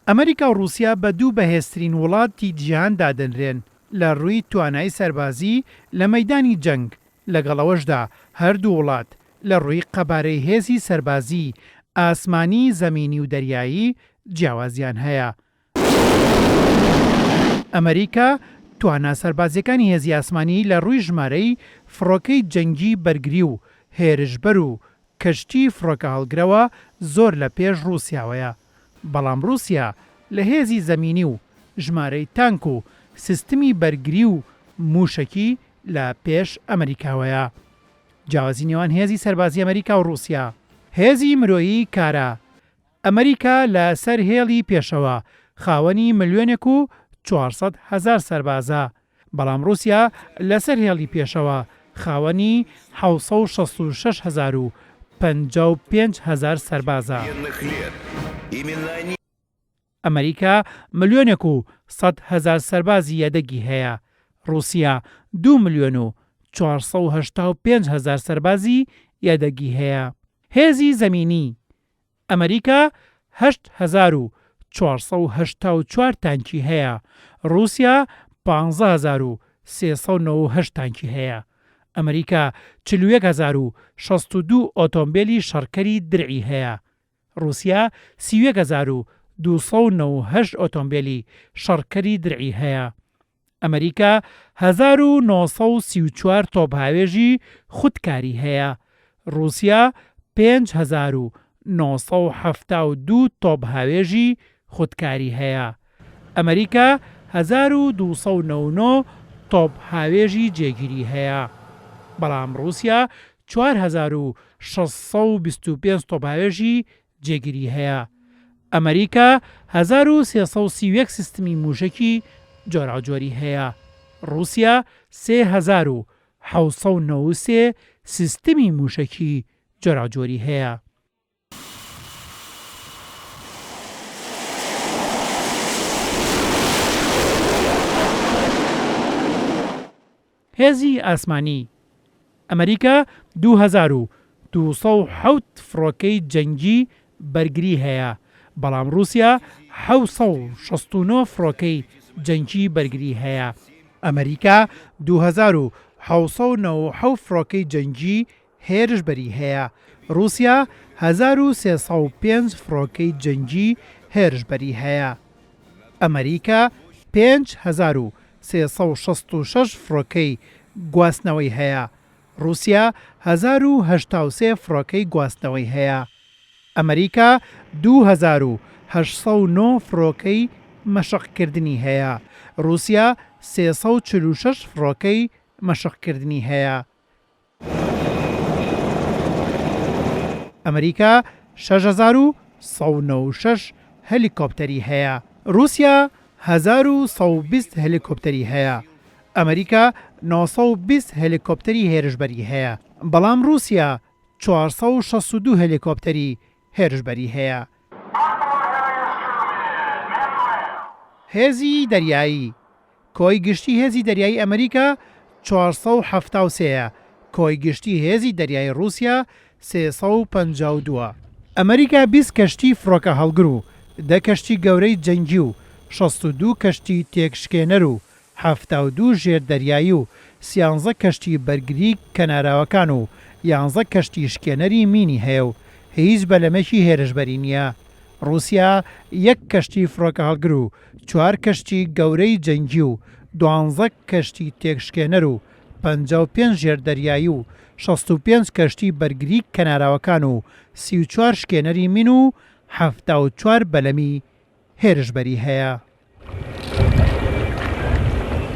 ئەمریکا و ڕووسیا بە دوو بەهێزترین وڵاتی جیهان دادەنرێن لە ڕووی توانای سەربازی لە مەیدانی جەنگ، لەگەڵ ئەوەشدا هەردوو وڵات لە ڕووی قەبارەی هێزی سەربازی ئاسمانی، زەمینی و دەریایی جیاوازیان هەیە. ئەمریکا توانا سەربازییەکانی هێزی ئاسمانی لە ڕووی ژمارەی فڕۆکەی جەنگی بەرگری و هێرشبەر و کەشتی فڕۆکەهەڵگرەوە زۆر لە پێش ڕووسیاوەیە، بەڵام ڕووسیا لە هێزی زەمینی و ژمارەی تانک و سیستمی بەرگری و مووشەکی لە پێش ئەمریکاوەیە. جیاوازی نێوان هێزی سەربازی ئەمریکا و ڕووسیا. هێزی مرۆیی کارا، ئەمریکا لە سەر هێڵی پێشەوە خاوەنی ملیۆنێک و 400 هەزار سەربازە، بەڵام ڕووسیا لە سەر هێڵی پێشەوە خاوەنی 766 هەزار و 55 سەربازە. ئەمریکا ملیۆنێک و 100 هەزار سەربازی یەدەگی هەیە، ڕووسیا دوو ملیۆن و 485 هەزار سەربازی یەدەگی هەیە. هێزی زەمینی ئەمریکا 8484 تانکی هەیە، ڕووسیا 15398 تانکی هەیە. ئەمریکا 41062 ئۆتۆمبێلی شەڕکەری درعی هەیە، ڕووسیا 31298 ئۆتۆمبێلی شەڕکەری درعی هەیە. ئەمریکا 1934 تۆپهاوێژی خودکاری هەیە، ڕووسیا 5972 تۆپهاوێژی خودکاری هەیە. ئەمریکا 1299 تۆپهاوێژی جێگیری هەیە، بەڵام ڕووسیا 4625 تۆپهاوێژی جێگیری هەیە. ئەمریکا 1331 سیستمی مووشەکی جۆراوجۆری هەیە، ڕووسیا 3793 سیستمی مووشەکی جۆراوجۆری هەیە. هێزی ئاسمانی ئەمریکا 2207 فڕۆکەی جەنگی بەرگری هەیە، بەڵام ڕووسیا 769 فڕۆکەی جەنگی بەرگری هەیە. ئەمریکا 2797 فڕۆکەی جەنگی هێرشبەری هەیە، ڕووسیا 1305 فڕۆکەی جەنگی هێرشبەری هەیە. ئەمریکا 5366 فڕۆکەی گواستنەوەی هەیە، ڕووسیا 1083 فڕۆکەی گواستنەوەی هەیە. ئەمریکا 2809 فڕۆکەی مەشقکردنی هەیە، ڕووسیا 346 فڕۆکەی مەشقکردنی هەیە. ئەمریکا 6196 هەلیکۆپتەری هەیە، ڕووسیا 1120 هەلیکۆپتەری هەیە. ئەمریکا 920 هەلیکۆپتەری هێرشبەری هەیە، بەڵام ڕووسیا 462 هەلیکۆپتەری هێرشبەری هەیە. هێزی دەریایی کۆی گشتی هێزی دەریایی ئەمریکا 473 ە، کۆی گشتی هێزی دەریایی ڕووسیا 352 ە. ئەمریکا 20 کەشتی فڕۆکەهەڵگر و دە کەشتی گەورەی جەنگی و 62 کەشتی تێکشکێنەر و 72 ژێردەریایی و سیانزە کەشتی بەرگری کەناراوەکان و یانزە کەشتی شکێنەری مینی هەیە و هیچ بەلەمێکی هێرشبەری نییە. ڕووسیا یەک کەشتی فڕۆکەهەڵگر و چوار کەشتی گەورەی جەنگی و دوانزە کەشتی تێکشکێنەر و 55 ژێردەریایی و 65 کەشتی بەرگری کەناراوەکان و 34 شکێنەری مین و 74 بەلەمی هێرشبەری هەیە.